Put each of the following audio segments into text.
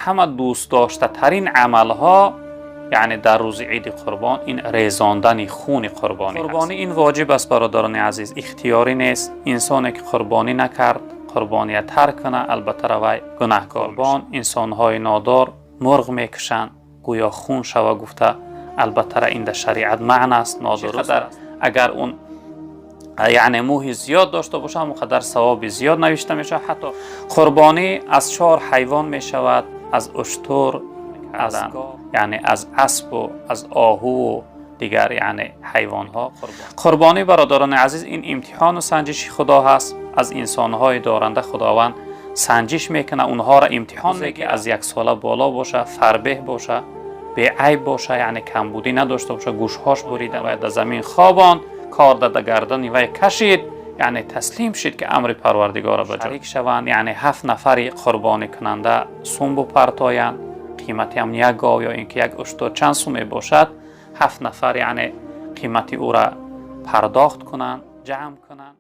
Ҳама дӯстдоштатарин амалҳо, яъне дар рӯзи Иди Қурбон, ин резондани хуни қурбонӣ. Қурбонӣ ин воҷиб аст, бародарони азиз, ихтиёрӣ нест. Инсоне ки қурбонӣ накард, қурбония тарк кунад, албатта вай гунаҳкор. Қурбон инсонҳои нодор мурғ мекушанд, гӯё хун шава гуфта, албатта ин дар шариат манъ аст, нодуруст аст. Агар он яъне мӯҳи зиёд дошта бошад, он қадар савоби зиёд навишта мешавад. Ҳатто қурбонӣ аз чор ҳайвон мешавад: аз уштур, аз яъне аз асбу аз оҳуву дигар яъне ҳайвонҳо. Қурбонӣ, бародарони азиз, ин имтиҳону санҷиши Худо ҳаст. Аз инсонҳои доранда Худованд санҷиш мекунад, онҳоро имтиҳон мекунад. Аз як сола боло боша, фарбеҳ боша, беайб боша, яъне камбудӣ надошта боша, гӯшҳош бурида ва дар замин хобонд, кор дар гардани вай кашид, яъне таслим шид, ки амри Парвардигорро ба ҷо шаванд. Яъне ҳафт нафари қурбонӣ кунанда сум бупартоянд, қимати ҳам як гов ё ин ки як уштур чанд сум мебошад, ҳафт нафар яъне қимати ӯра пардохт кунанд, ҷамъ кунанд.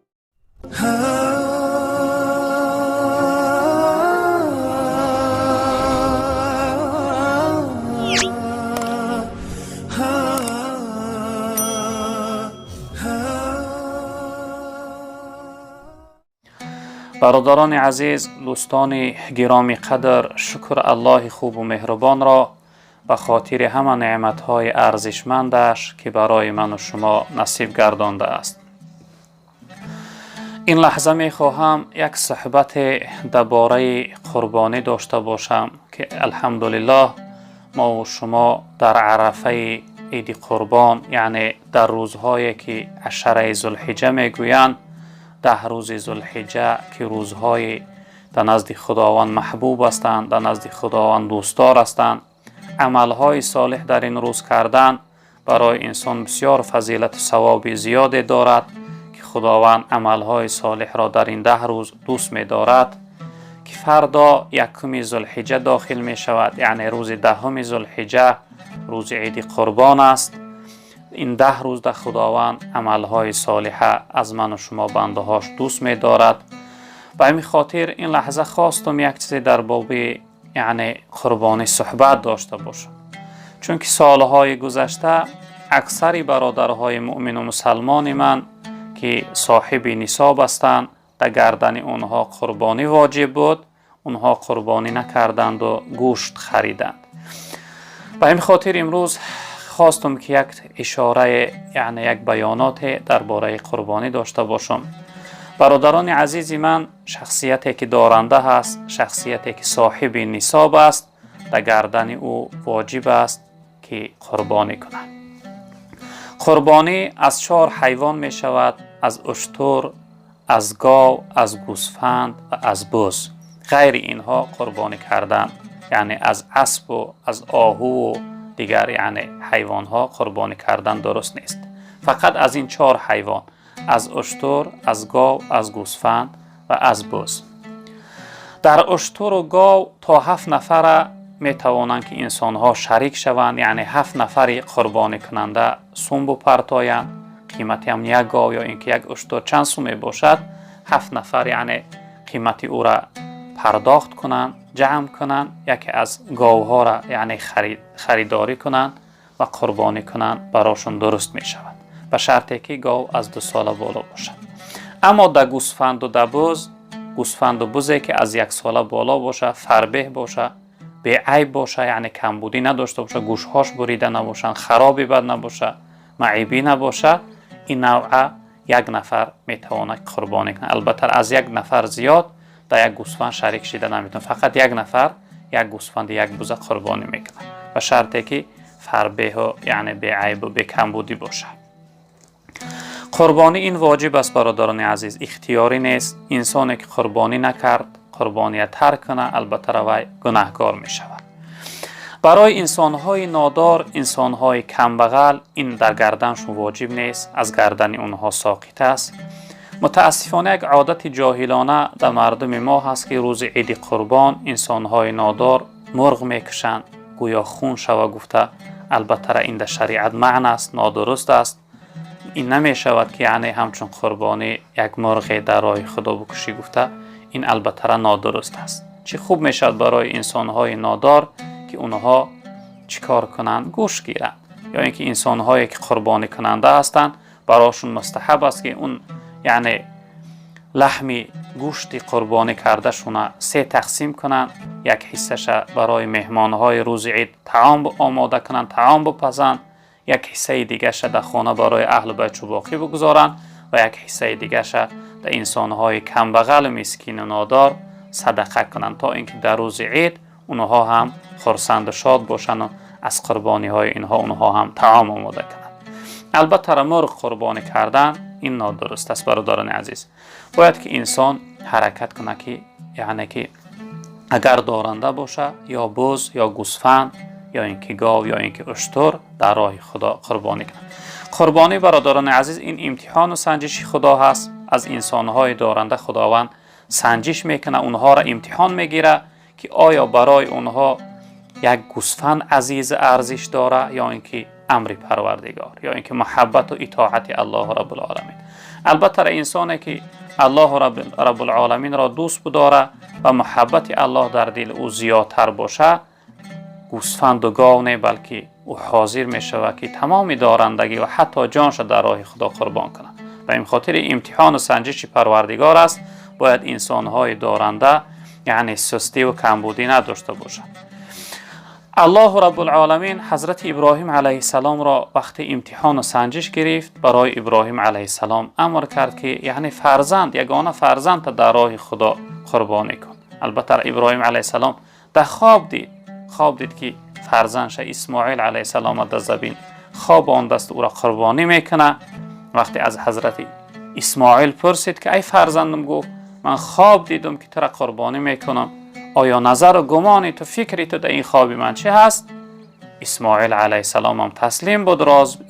Бародарони азиз, дӯстони гиромӣ қадр, шукр Аллоҳи хубу меҳрубонро ба хотири ҳама неъматҳои арзишмандаш, ки барои ману шумо насиб гардондааст. Ин лаҳза мехоҳам як суҳбате дар бораи қурбонӣ дошта бошам, ки алҳамдулиллоҳ мову шумо дар арафаи Иди Қурбон, яъне дар рӯзҳое ки ашараи Зулҳиҷа мегӯянд, 10 рӯзи Зулҳиҷа, ки рӯзҳои дар назди Худованд маҳбуб ҳастанд, дар назди Худованд дӯстдор ҳастанд. Амалҳои солеҳ дар ин рӯз кардан барои инсон бисёр фазилату савоби зиёде дорад, ки Худованд амалҳои солеҳро дар ин 10 рӯз дӯст медорад, ки фардо якуми Зулҳиҷа дохил мешавад, яъне рӯзи 10-уми Зулҳиҷа рӯзи Иди Қурбон аст. Ин 10 рӯз дар Худованд амалҳои солиҳа аз ману шумо бандаҳош дӯст медорад. Ба ҳамин хотир ин лаҳза хостум як чизе дар боби яъне қурбонӣ суҳбат дошта бошам, чунки солҳои гузашта аксари бародарҳои муъмину мусалмони ман, ки соҳиби нисоб ҳастанд, дар гардани онҳо қурбонӣ воҷиб буд, онҳо қурбонӣ накарданду гӯшт хариданд. Ба ҳамин хотир имрӯз хостум, ки як ишорае, яъне як баёноте дар бораи қурбонӣ дошта бошам. Бародарони азизи ман, шахсияте ки доранда ҳаст, шахсияте ки соҳиби нисоб аст, дар гардани ӯ воҷиб аст, ки қурбонӣ кунад. Қурбонӣ аз чор ҳайвон мешавад: аз уштур, аз гов, аз гӯсфанд ва аз буз. Ғайри инҳо қурбонӣ кардан, яъне аз асбу аз оҳуву дигар яъне ҳайвонҳо қурбонӣ кардан дуруст нест. Фақат аз ин чор ҳайвон: аз уштур, аз гов, аз гӯсфанд ва аз буз. Дар уштуру гов то ҳафт нафара метавонанд, ки инсонҳо шарик шаванд, яъне ҳафт нафари қурбонӣ кунанда сум бупартоянд, қимати ҳам як гов ё ин ки як уштур чанд сум мебошад, ҳафт нафар яъне қимати ӯра пардохт кунанд, ҷамъ кунанд, яке аз говҳоро яъне харидорӣ кунанд ва қурбонӣ кунанд, барошон дуруст мешавад, ба шарте ки гов аз 2 сола боло бошад. Аммо да гӯсфанду да буз, гӯсфанду бузе ки аз як сола боло боша, фарбеҳ боша, беайб боша, яъне камбудӣ надошта боша, гӯшҳош бурида набошанд, хароби бад набоша, маъибӣ набоша, ин навъа як нафар метавонад қурбонӣ кунад. Албатта, аз як нафар зиёд дар як гӯсфанд шарик шида наметавонад. Фақат як нафар як гӯсфанди, як буза қурбонӣ мекунад, ба шарте ки фарбеҳу яъне беайбу бекамбудӣ бошад. Қурбонӣ ин воҷиб аст, бародарони азиз, ихтиёрӣ нест. Инсоне ки қурбонӣ накард, қурбония тарк кунад, албатта вай гунаҳкор мешавад. Барои инсонҳои нодор, инсонҳои камбағал ин дар гарданшон воҷиб нест, аз гардани онҳо соқит аст. Мутаассифона, як одати ҷоҳилона дар мардуми мо ҳаст, ки рӯзи Иди Қурбон инсонҳои нодор мурғ мекушанд, гӯё хун шава гуфта, албатта ин дар шариат манъ аст, нодуруст аст. Ин намешавад, ки яъне ҳамчун қурбонӣ як мурғе дар роҳи Худо бикушӣ гуфта, ин албатта нодуруст аст. Чӣ хуб мешавад барои инсонҳои нодор, ки онҳо чӣ кор кунанд? Гӯшт гиранд. Ё ин ки инсонҳое ки қурбонӣ кунанда ҳастанд, барошон мустаҳаб аст, ки он яъне лаҳми гӯшти қурбонӣ кардашона се тақсим кунанд: як ҳиссаша барои меҳмонҳои рӯзи ид таом омода кунанд, таом бипазанд, як ҳиссаи дигаша дар хона барои аҳлу байтшу боқӣ бигузоранд ва як ҳиссаи дигаша дар инсонҳои камбағалу мискину нодор садақа кунанд, то ин ки дар рӯзи ид онҳо ҳам хурсанду шод бошанд, аз қурбониҳои инҳо онҳо ҳам таом омода кунанд. Албатта, мурғ қурбонӣ кардан ин нодуруст аст, бародарони азиз. Бояд ки инсон ҳаракат кунад, ки яъне ки агар доранда боша, ё буз, ё гӯсфанд, ё ин ки гов, ё ин ки уштур дар роҳи Худо қурбонӣ кунад. Қурбонӣ, бародарони азиз, ин имтиҳону санҷиши Худо ҳаст. Аз инсонҳои доранда Худованд санҷиш мекунад, онҳоро имтиҳон мегирад, ки оё барои онҳо як гӯсфанд азиз арзиш дора, ё ин ки амри Парвардигор, ё ин ки муҳаббату итоати Аллоҳу Раббулоламин. Албатта, инсоне ки Аллоҳу Раббулоламинро дӯст бидора ва муҳаббати Аллоҳ дар дили ӯ зиёдтар боша, гӯсфанду гов не, балки ӯ ҳозир мешавад, ки тамоми дорандагӣ ва ҳатто ҷонша дар роҳи Худо қурбон кунад. Ба ин хотири имтиҳону санҷиши Парвардигор аст. Бояд инсонҳои доранда яъне сустиву камбудӣ надошта бошад. Аллоҳу Раббулоламин ҳазрати Иброҳим алайҳиссаломро вақти имтиҳону санҷиш гирифт, барои Иброҳим алайҳиссалом амр кард, ки яъне фарзанд, ягона фарзандта дар роҳи Худо қурбонӣ кун. Албатта, Иброҳим алайҳиссалом дар хоб дид, хоб дид, ки фарзандша Исмоил алайҳиссалома дар забин хоб ондаст, ӯро қурбонӣ мекунад. Вақте аз ҳазрати Исмоил пурсид, ки ай фарзандам, гуфт, ман хоб дидум, ки тура қурбонӣ мекунам, оё назару гумони ту, фикри ту дар ин хоби ман чӣ ҳаст? Исмоил алайҳиссалом ҳам таслим буд,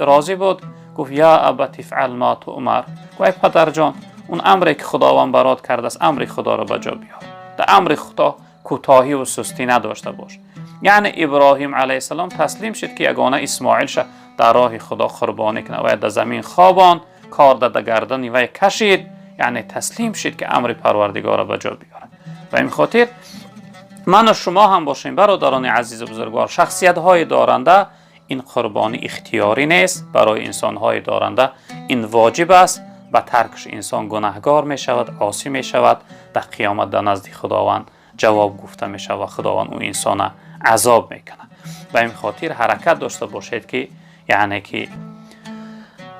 розӣ буд. Гуфт: «Я абати ифъал ма туъмар». Гуфт: ай падарҷон, он амре ки Худованд барот кардааст, амри Худоро ба ҷо биёр, дар амри Худо кӯтоҳиву сустӣ надошта бош. Яъне Иброҳим алайҳиссалом таслим шуд, ки ягона Исмоилша дар роҳи Худо қурбонӣ кунад. Вай дар замин хобонд, корда дар гардани вай кашид, яъне таслим шуд, ки амри Парвардигорро ба ҷо биёрад. Ба ин хотир ману шумо ҳам бошем, бародарони азизу бузургвор, шахсиятҳои доранда, ин қурбонӣ ихтиёрӣ нест. Барои инсонҳои доранда ин воҷиб аст. Ба таркш инсон гунаҳгор мешавад, осӣ мешавад, дар қиёмат дар назди Худованд ҷавоб гуфта мешавад ва Худованд ӯ инсона азоб мекунад. Ба ин хотир ҳаракат дошта бошед, ки яъне ки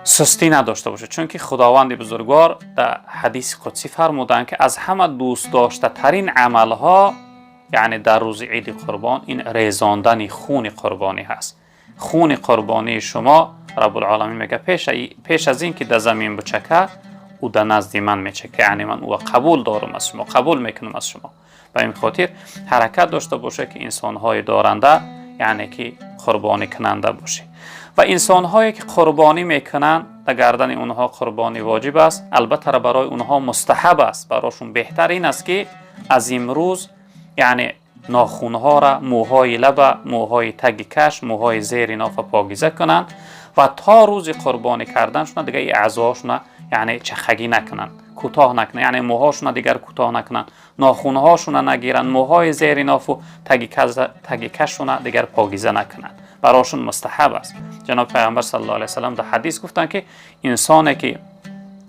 сустӣ надошта бошед, чунки Худованди бузургвор дар ҳадиси қудсӣ фармуданд, ки аз ҳама дӯстдоштатарин амалҳо, яъне дар рӯзи иди қурбон, ин резондани хуни қурбонӣ ҳаст. Хуни қурбонии шумо, Раббулоламин мега, пеш аз ин ки дар замин бичака, ӯ дар назди ман мечака, яъне ман ӯ қабул дорам аз шумо, қабул мекунам аз шумо. Ба ин хотир ҳаракат дошта бошед, ки инсонҳои доранда яъне ки қурбонӣ кунанда бошед. Ва инсонҳое ки қурбонӣ мекунанд, дар гардани онҳо қурбонӣ воҷиб аст. Албатта, барои онҳо мустаҳаб аст, барошон беҳтар ин аст, ки аз имрӯз яъне нохунҳоро, мӯҳои лаба, мӯҳои таги каш, мӯҳои зери нофа покиза кунанд ва то рӯзи қурбонӣ карданшона дигар и аъзоҳошона яъне чахагӣ накунанд, кӯтоҳ накунанд, яъне мӯҳошона дигар кӯтоҳ накунанд, нохунҳошона нагиранд, мӯҳои зери нофу таги кашшона дигар покиза накунанд. Барошон мустаҳаб аст. Ҷаноби Пайғамбар саллаллоҳу алайҳи васаллам дар ҳадис гуфтанд, ки инсоне ки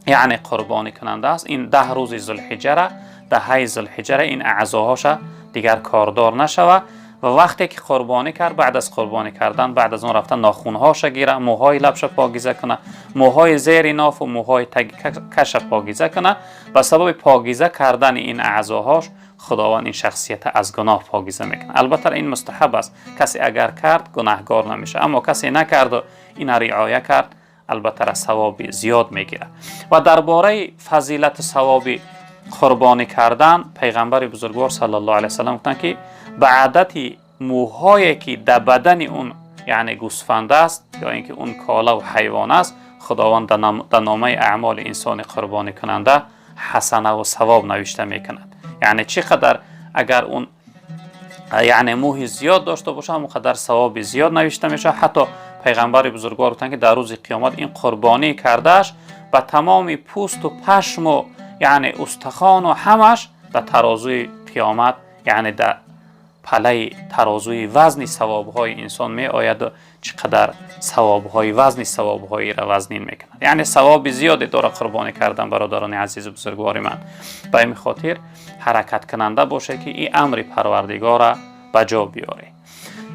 яъне қурбонӣ кунанда аст, ин 10 рӯзи зулҳиҷара, даҳаи зулҳиҷара ин аъзоҳоша дигар кордор нашава ва вақте ки қурбонӣ кард, баъд аз қурбонӣ кардан, баъд аз он рафта нохунҳоша гира, мӯҳои лабша покиза куна, мӯҳои зери нофу мӯҳои таги каша покиза куна. Ба сабаби покиза кардани ин аъзоҳош Худованд ин шахсията аз гуноҳ покиза мекунад. Албатта, ин мустаҳаб аст. Касе агар кард, гунаҳгор намешавад, аммо касе накарду ина риоя кард, албатта савоби зиёд мегирад. Ва дар бораи фазилату савоби қурбонӣ кардан Пайғамбари бузургвор саллаллоҳу алайҳи васаллам гуфтанд, ки ба адати мӯҳое ки дар бадани он яъне гӯсфанд аст ё ин ки он колаву ҳайвон аст, Худованд дар номаи аъмоли инсони қурбонӣкунанда ҳасанаву савоб навишта мекунад. Яъне чӣ қадар агар он яъне мӯҳи зиёд дошта бошад, ҳамон қадар савоби зиёд навишта мешавад. Ҳатто Пайғамбари бузургвор гуфтанд, ки дар рӯзи қиёмат ин қурбонӣ кардааш ба тамоми пӯсту пашму яъне устахону ҳамаш ба тарозуи қиёмат Яъне дар палаи тарозуи вазни савобҳои инсон меояду чӣ қадар савобҳои вазни савобҳоиро вазнин мекунад. Яъне савоби зиёде дорад қурбонӣ кардан, бародарони азизу бузургвори ман. Ба ин хотир ҳаракаткунанда боше, ки ин амри Парвардигора ба ҷо биёре.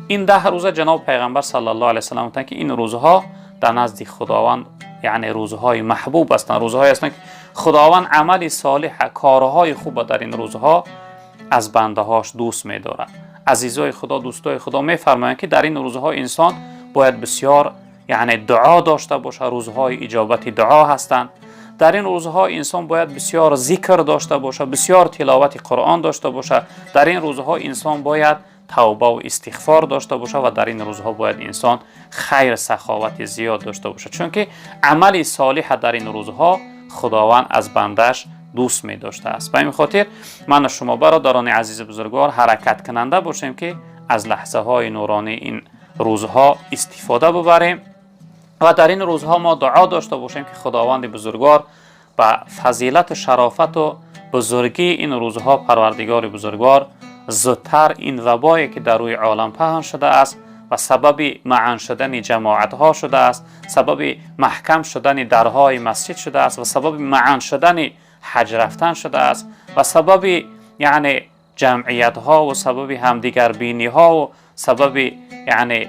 Ин 10 рӯза, ҷаноб Пайғамбар саллаллоҳу алайҳи васаллам гуфтанд, ки ин рӯзҳо дар назди Худованд, яъне рӯзҳои маҳбуб ҳастанд, рӯзҳое ҳастанд, ки Худованд амали солиҳа, корҳои хуба дар ин рӯзҳо аз бандаҳош дӯст медорад. Азизои Худо, дӯстои Худо мефармоянд, ки дар ин рӯзҳо инсон бояд бисёр, яъне дуо дошта бошад, рӯзҳои иҷобати дуо ҳастанд. Дар ин рӯзҳо инсон бояд бисёр зикр дошта бошад, бисёр тиловати Қуръон дошта бошад. Дар ин рӯзҳо инсон бояд тавбаву истиғфор дошта бошад ва дар ин рӯзҳо бояд инсон хайр, саховати зиёд дошта бошад, чунки амали солиҳа дар ин рӯзҳо Худованд аз бандааш дӯст медоштааст. Ба ин хотир ману шумо, бародарони азизу бузургвор, ҳаракаткунанда бошем, ки аз лаҳзаҳои нуронии ин рӯзҳо истифода бубарем ва дар ин рӯзҳо мо дуо дошта бошем, ки Худованди бузургвор ба фазилату шарофату бузургии ин рӯзҳо, Парвардигори бузургвор зудтар ин вабое, ки дар рӯи олам паҳн шудааст ва сабаби маъан шудани ҷамоатҳо шудааст, сабаби маҳкам шудани дарҳои масҷид шудааст ва сабаби маъан шудани ҳаҷ рафтан шудааст ва сабаби, яъне, ҷамъиятҳо ва сабаби ҳамдигарбиниҳо сабаби, яъне,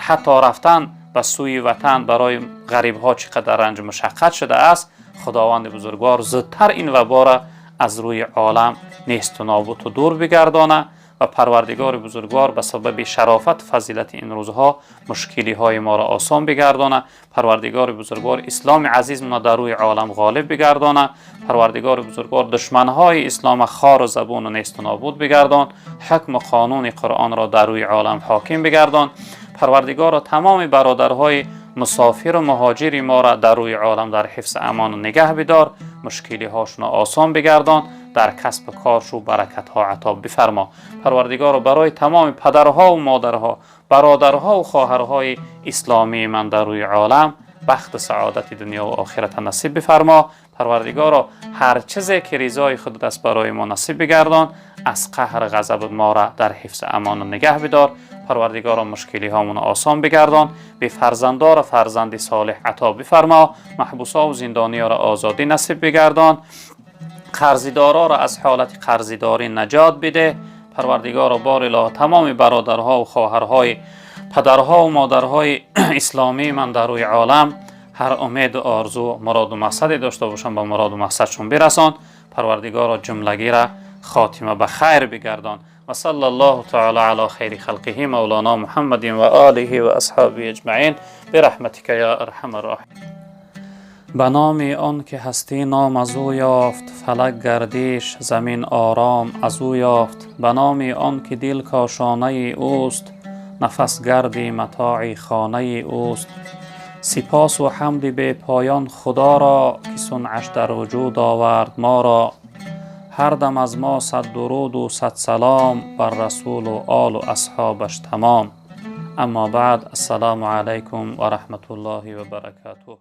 ҳатто рафтан ба сӯи ватан барои ғарибҳо чӣ қадар ранҷу мушаққат шудааст, Худованди бузургвор зудтар ин вабора аз рӯи олам несту нобуту дур бигардона ва Парвардигори бузургвор ба сабаби шарофату фазилати ин рӯзҳо мушкилиҳои моро осон бигардона. Парвардигори бузургвор исломи азизмона дар рӯи олам ғолиб бигардона. Парвардигори бузургвор душманҳои ислома хору забуну несту нобуд бигардон, ҳукму қонуни Қуръонро дар рӯи олам ҳоким бигардон. Парвардигоро, тамоми бародарҳои мусофиру муҳоҷири моро дар рӯи олам дар ҳифзи амону нигаҳ бидор, мушкилиҳошонро осон бигардон, дар касбу коршу баракатҳо ато бифармо. Парвардигоро, барои тамоми падарҳову модарҳо, бародарҳову хоҳарҳои исломии ман дар рӯи олам бахту саодати дунёву охирата насиб бифармо. Парвардигоро, ҳар чизе ки ризои худат аст, барои мо насиб бигардон, аз қаҳр ғазаб моро дар ҳифзи амону нигаҳ бидор. Парвардигоро, мушкилиҳомонро осон бигардон, бефарзандоро фарзанди солеҳ ато бифармо, маҳбусову зиндониёро озодӣ насиб бигардон, қарзидороро аз ҳолати қарзидорӣ наҷот бидеҳ. Парвардигоро, бори илоҳ, тамоми бародарҳову хоҳарҳои, падарҳову модарҳои исломии ман дар рӯи олам ҳар умеду орзу, муроду мақсаде дошта бошанд, ба муроду мақсадшон бирасон. Парвардигоро, ҷумлагира хотима ба хайр бигардон. Ва салла Аллоҳу таала ала хайри халқиҳи мавлоно Муҳаммадин ва олиҳи ва асҳобиҳи аҷмаин бираҳматика я арҳама роҳимин. Ба номи он ки ҳастӣ ном аз ӯ ёфт, фалак гардиш, замин ором аз ӯ ёфт. Ба номи он ки дил кошонаи ӯст, нафас гарди матои хонаи ӯст. Сипосу ҳамди бепоён Худоро, ки сунъаш дар вуҷуд овард моро. Ҳар дам аз мо сад дуруду сад салом бар Расулу олу асҳобаш тамом. Аммо баъд, ассалому алайкум ва раҳматуллоҳи ва баракатуҳ.